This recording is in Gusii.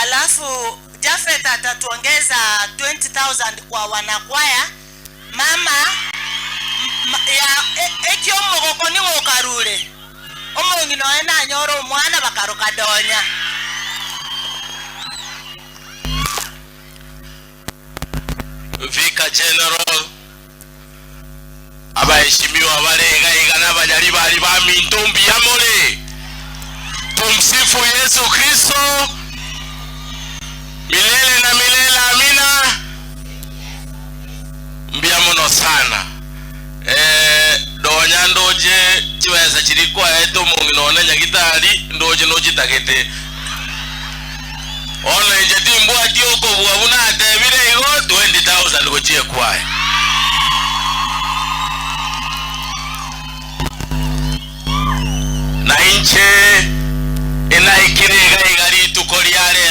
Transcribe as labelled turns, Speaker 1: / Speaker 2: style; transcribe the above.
Speaker 1: Alafu Japhet atatuongeza 20,000 kwa wanakwaya mama ya eki omogoko nigo okarure omong'ina oye nanyore omwana bakaroka Donya.
Speaker 2: Vicar General, Abaheshimiwa bare iga iga na abanyaribari baminto mbuya more? Tumsifu Yesu Kristo milele na milele amina. Mbuya mono sana. Eh, donya ndoche chibesa chiria kwaete omong'ina one nyagitari ndoche nochitagete. Bono inche timbwati okobua buna atebire igo, 20,000 gochia ekwaya. Na inche inaikire iga iga rituko ria rero.